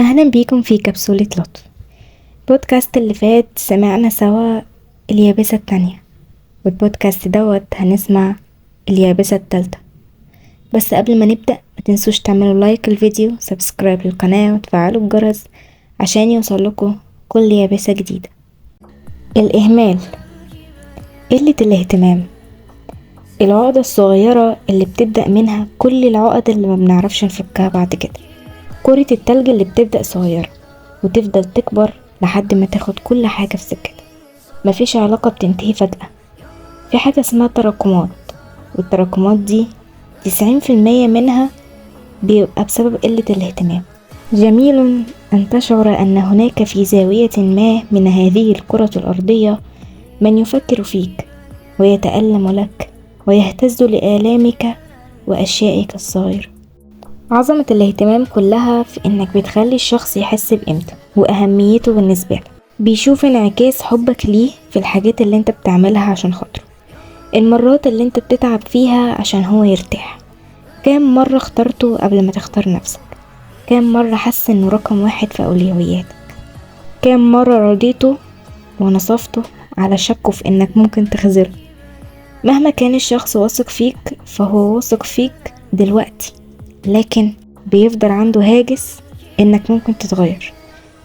أهلا بيكم في كبسولة لطف. البودكاست اللي فات سمعنا سوا اليابسة التانية، والبودكاست دوت هنسمع اليابسة التالتة. بس قبل ما نبدأ ما تنسوش تعملوا like الفيديو، subscribe للقناة، وتفعلوا الجرس عشان يوصلكوا كل يابسة جديدة. الإهمال، قلة الاهتمام، العقدة الصغيرة اللي بتبدأ منها كل العقد اللي ما بنعرفش نفكها بعد كده، كرة التلج اللي بتبدأ صغيرة وتفضل تكبر لحد ما تاخد كل حاجة في سكتها. مفيش علاقة بتنتهي فجأة، في حاجة اسمها تراكمات، والتراكمات دي 90% منها بيبقى بسبب قلة الاهتمام. جميل أن تشعر أن هناك في زاوية ما من هذه الكرة الأرضية من يفكر فيك ويتألم لك ويهتز لآلامك وأشيائك الصغيرة. عظمة الاهتمام كلها في إنك بتخلي الشخص يحس بقيمته وأهميته بالنسبة له، بيشوف انعكاس حبك ليه في الحاجات اللي انت بتعملها عشان خاطره، المرات اللي انت بتتعب فيها عشان هو يرتاح. كام مرة اخترته قبل ما تختار نفسك؟ كام مرة حس انه رقم واحد في أولوياتك؟ كام مرة رضيته ونصفته على شكه في انك ممكن تخذله؟ مهما كان الشخص واثق فيك فهو واثق فيك دلوقتي، لكن بيفضل عنده هاجس انك ممكن تتغير،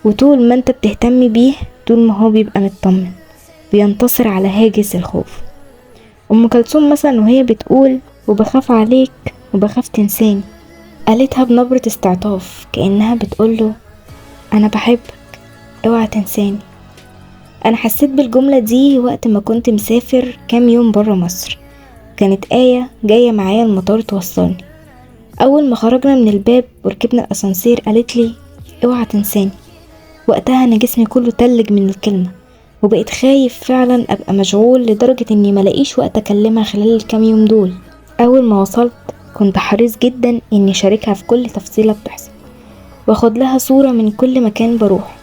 وطول ما انت بتهتم بيه طول ما هو بيبقى مطمن، بينتصر على هاجس الخوف. ام كلثوم مثلا وهي بتقول وبخاف عليك وبخاف تنساني، قالتها بنبرة استعطاف كأنها بتقوله انا بحبك اوعى تنساني. انا حسيت بالجملة دي وقت ما كنت مسافر كام يوم برا مصر، كانت آية جاية معايا المطار توصلني. اول ما خرجنا من الباب وركبنا الاسانسير قالت لي اوعى تنساني. وقتها انا جسمي كله تلج من الكلمة، وبقيت خايف فعلا ابقى مشغول لدرجة اني ملاقيش وقت اكلمها خلال الكام يوم دول. اول ما وصلت كنت حريص جدا اني اشاركها في كل تفصيلة بتحصل، واخد لها صورة من كل مكان بروح،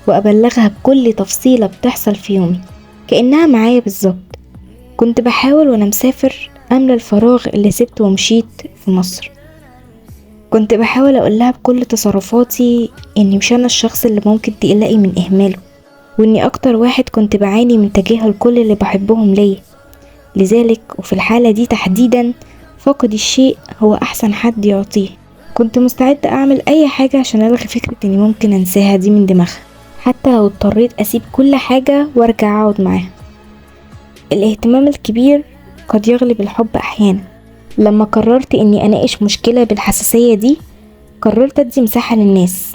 وابلغها بكل تفصيلة بتحصل في يومي كأنها معايا بالظبط. كنت بحاول وانا مسافر املى الفراغ اللي سبته ومشيت في مصر. كنت بحاول اقولها بكل تصرفاتي اني مش انا الشخص اللي ممكن تقلقي من اهماله، واني اكتر واحد كنت بعاني من تجاهل كل اللي بحبهم ليا. لذلك وفي الحالة دي تحديدا فاقد الشيء هو احسن حد يعطيه. كنت مستعدة اعمل اي حاجة عشان الغي فكرة اني ممكن انساها دي من دماغها، حتى لو اضطريت اسيب كل حاجة وارجع اقعد معاها. الاهتمام الكبير قد يغلب الحب احيانا. لما قررت اني اناقش مشكلة بالحساسية دي، قررت ادي مساحة للناس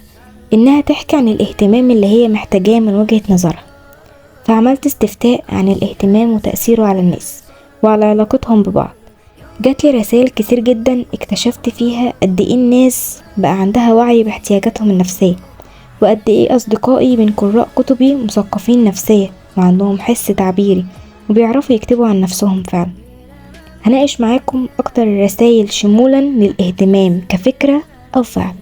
انها تحكي عن الاهتمام اللي هي محتاجاه من وجهة نظرها. فعملت استفتاء عن الاهتمام وتأثيره على الناس وعلى علاقتهم ببعض. جات لي رسائل كتير جدا اكتشفت فيها قد ايه الناس بقى عندها وعي باحتياجاتهم النفسية، وقد ايه اصدقائي من قراء كتبي مثقفين نفسيا وعندهم حس تعبيري وبيعرفوا يكتبوا عن نفسهم فعلا. هناقش معاكم اكتر الرسائل شمولا للاهتمام كفكرة او فعل.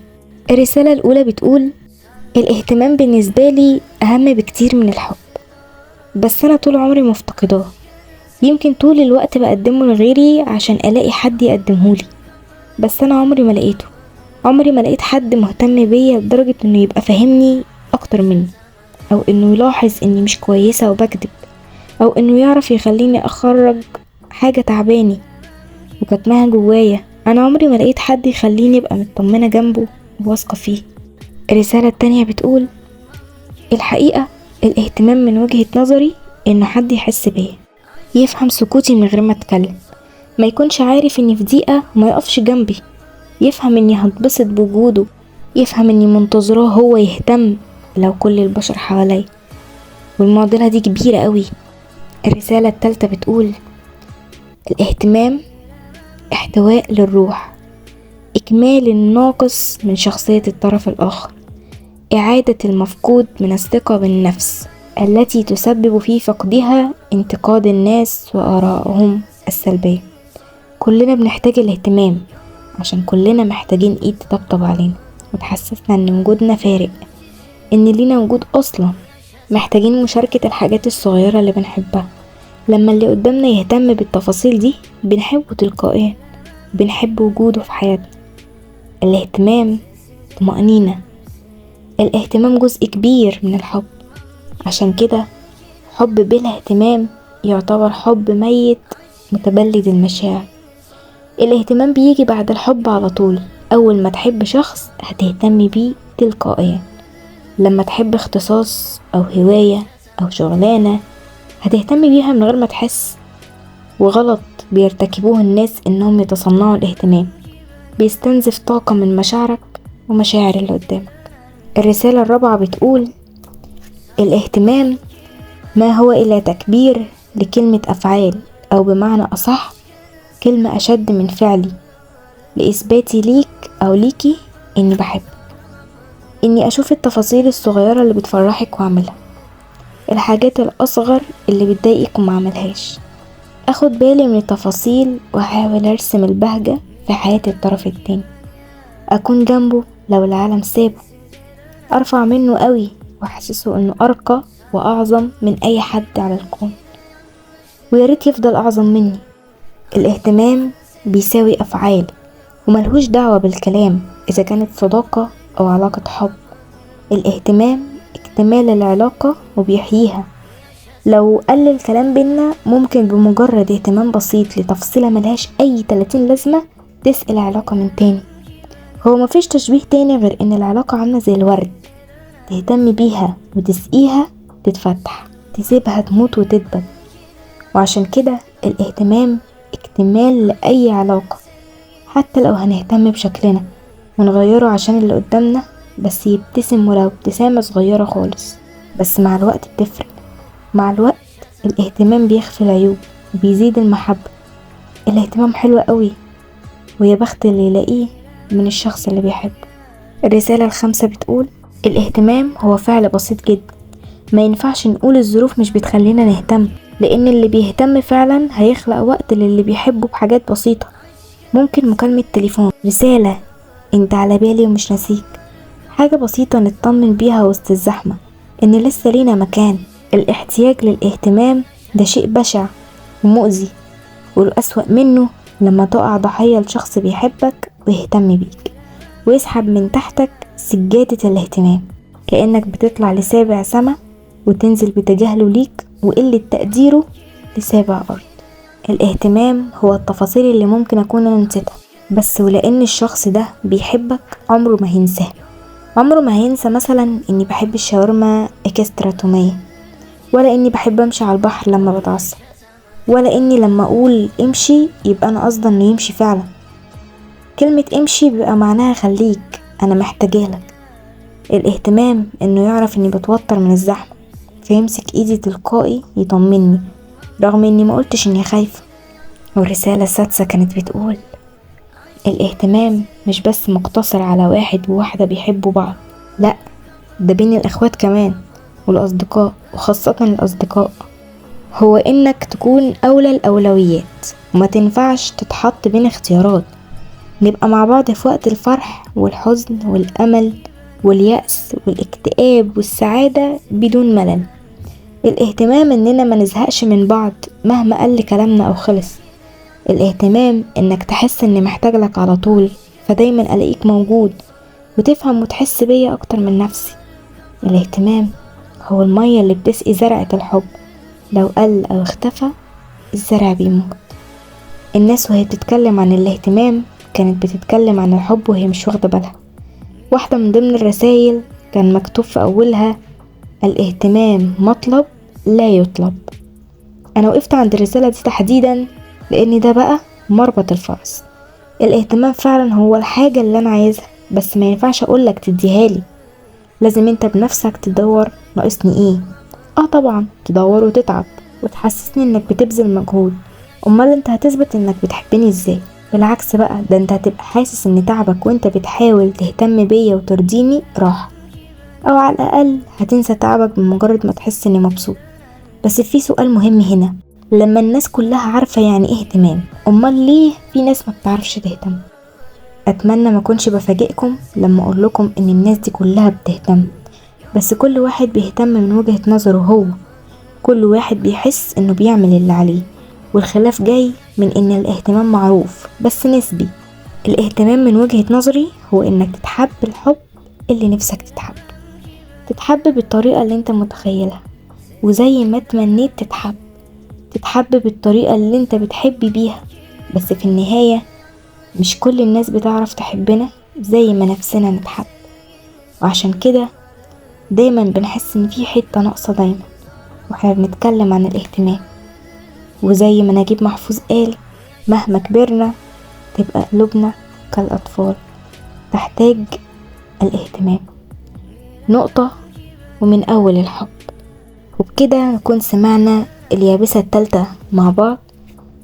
الرسالة الاولى بتقول الاهتمام بالنسبة لي اهم بكتير من الحب، بس انا طول عمري مفتقداه. يمكن طول الوقت بقدمه لغيري عشان الاقي حد يقدمهولي، بس انا عمري ما لقيته. عمري ما لقيت حد مهتم بيا لدرجة انه يبقى فاهمني اكتر مني، او انه يلاحظ اني مش كويسة وبكذب، او انه يعرف يخليني اخرج حاجة تعباني وكتمها جوايا. انا عمري ما لقيت حد يخليني ابقى مطمنة جنبه وواثقة فيه. الرسالة التانية بتقول الحقيقة الاهتمام من وجهة نظري انه حد يحس بيا، يفهم سكوتي من غير ما اتكلم، ما يكونش عارف اني في ضيقة وما يقفش جنبي، يفهم اني هتبسط بوجوده، يفهم اني منتظراه هو يهتم لو كل البشر حواليا. والمعضلة دي كبيرة قوي. الرسالة التالتة بتقول الاهتمام احتواء للروح، اكمال الناقص من شخصية الطرف الاخر، اعادة المفقود من الثقة بالنفس التي تسبب في فقدها انتقاد الناس وآرائهم السلبية. كلنا بنحتاج الاهتمام عشان كلنا محتاجين ايد تطبطب علينا وتحسسنا ان وجودنا فارق، ان لينا وجود اصلا. محتاجين مشاركة الحاجات الصغيرة اللي بنحبها. لما اللي قدامنا يهتم بالتفاصيل دي بنحبه تلقائيا، بنحب وجوده في حياتنا. الاهتمام طمأنينة، الاهتمام جزء كبير من الحب، عشان كده حب بلا اهتمام يعتبر حب ميت متبلد المشاعر. الاهتمام بيجي بعد الحب على طول. أول ما تحب شخص هتهتم بيه تلقائيا. لما تحب اختصاص أو هواية أو شغلانة هتهتم بيها من غير ما تحس. وغلط بيرتكبوه الناس إنهم يتصنعوا الاهتمام، بيستنزف طاقة من مشاعرك ومشاعر اللي قدامك. الرسالة الرابعة بتقول الاهتمام ما هو إلا تكبير لكلمة أفعال، أو بمعنى أصح كلمة أشد من فعلي، لإثباتي ليك أو ليكي إني بحبك، إني أشوف التفاصيل الصغيرة اللي بتفرحك وأعملها، الحاجات الأصغر اللي بتضايقك وما عملهاش، أخد بالي من التفاصيل وأحاول أرسم البهجة في حياة الطرف التاني، أكون جنبه لو العالم سابه، أرفع منه قوي وأحسسه إنه أرقى وأعظم من أي حد على الكون، وياريت يفضل أعظم مني. الاهتمام بيساوي أفعال وملهوش دعوة بالكلام، إذا كانت صداقة أو علاقة حب. الاهتمام اكتمال العلاقة وبيحييها. لو قل الكلام بينا ممكن بمجرد اهتمام بسيط لتفصيلة ملهاش أي 30 لازمة تسأل العلاقة من تاني. هو مفيش تشبيه تاني غير إن العلاقة عاملة زي الورد، تهتم بيها وتسقيها تتفتح، تسيبها تموت وتدبل. وعشان كده الاهتمام اكتمال لأي علاقة، حتى لو هنهتم بشكلنا ونغيره عشان اللي قدامنا بس يبتسم ولو ابتسامة صغيرة خالص، بس مع الوقت بتفرق. مع الوقت الاهتمام بيخفي العيوب وبيزيد المحبة. الاهتمام حلو قوي، ويا بخت اللي يلاقيه من الشخص اللي بيحبه. الرسالة الخامسة بتقول الاهتمام هو فعل بسيط جدا، ما ينفعش نقول الظروف مش بتخلينا نهتم، لان اللي بيهتم فعلا هيخلق وقت للي بيحبه بحاجات بسيطة. ممكن مكالمة تليفون، رسالة انت على بالي ومش ناسيك، حاجة بسيطة نطمن بيها وسط الزحمة ان لسه لينا مكان. الاحتياج للاهتمام ده شيء بشع ومؤذي، والأسوأ منه لما تقع ضحية لشخص بيحبك ويهتم بيك ويسحب من تحتك سجادة الاهتمام، كأنك بتطلع لسابع سما وتنزل بتجاهله ليك وقلة تقديره لسابع أرض. الاهتمام هو التفاصيل اللي ممكن أكون أنا نسيتها، بس ولأن الشخص ده بيحبك عمره ما هينساه. عمره ما هينسى مثلا إني بحب الشاورما اكسترا تومية، ولا إني بحب أمشي على البحر لما بتعصب، ولا إني لما أقول امشي يبقى أنا قصدي إنه يمشي فعلا. كلمة امشي بيبقى معناها خليك، أنا محتاجالك. الاهتمام إنه يعرف إني بتوتر من الزحمة فيمسك إيدي تلقائي يطمني رغم إني ما قلتش إني خايفة. والرسالة السادسة كانت بتقول الاهتمام مش بس مقتصر على واحد وواحدة بيحبوا بعض، لا ده بين الإخوات كمان والأصدقاء، وخاصة الأصدقاء. هو إنك تكون أولى الأولويات وما تنفعش تتحط بين اختيارات. نبقى مع بعض في وقت الفرح والحزن والأمل واليأس والاكتئاب والسعادة بدون ملل. الاهتمام إننا ما نزهقش من بعض مهما قل كلامنا أو خلص. الاهتمام إنك تحس إني محتاج لك على طول، فدايما ألاقيك موجود وتفهم وتحس بيا أكتر من نفسي. الاهتمام هو المية اللي بتسقي زرعة الحب، لو قل أو اختفى الزرع بيموت. الناس وهي بتتكلم عن الاهتمام كانت بتتكلم عن الحب وهي مش واخدة بالها. واحدة من ضمن الرسائل كان مكتوب في أولها الاهتمام مطلب لا يطلب. أنا وقفت عند الرسالة دي تحديدا لأن ده بقى مربط الفرس. الاهتمام فعلا هو الحاجة اللي أنا عايزها، بس ما ينفعش أقولك تديها لي، لازم انت بنفسك تدور ناقصني ايه. طبعا تدور وتتعب وتحسسني انك بتبذل مجهود، امال انت هتثبت انك بتحبني ازاي؟ بالعكس بقى، ده انت هتبقى حاسس ان تعبك وانت بتحاول تهتم بيا وترضيني راح، او على الاقل هتنسى تعبك بمجرد ما تحس اني مبسوط. بس في سؤال مهم هنا، لما الناس كلها عارفة يعني ايه اهتمام، امال ليه في ناس ما بتعرفش تهتم؟ اتمنى ما اكونش بفاجئكم لما اقول لكم ان الناس دي كلها بتهتم، بس كل واحد بيهتم من وجهة نظره هو، كل واحد بيحس انه بيعمل اللي عليه، والخلاف جاي من ان الاهتمام معروف بس نسبي. الاهتمام من وجهة نظري هو انك تتحب الحب اللي نفسك تتحب. تتحب بالطريقة اللي انت متخيلها وزي ما تمنيت تتحب، تتحب بالطريقة اللي انت بتحب بيها. بس في النهاية مش كل الناس بتعرف تحبنا زي ما نفسنا نتحب، وعشان كده دايما بنحس ان في حتة ناقصة دايما واحنا بنتكلم عن الاهتمام. وزي ما نجيب محفوظ قال، مهما كبرنا تبقى قلوبنا كالأطفال تحتاج الاهتمام. نقطة ومن أول الحب. وبكده نكون سمعنا اليابسة التالتة مع بعض.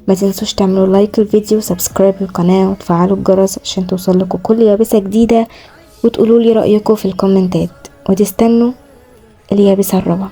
ما تنسوش تعملوا like للفيديو، subscribe للقناة، وتفعلوا الجرس عشان توصل لكم كل يابسة جديدة، وتقولوا لي رأيكم في الكومنتات، وتستنوا اليابسة الرابعة.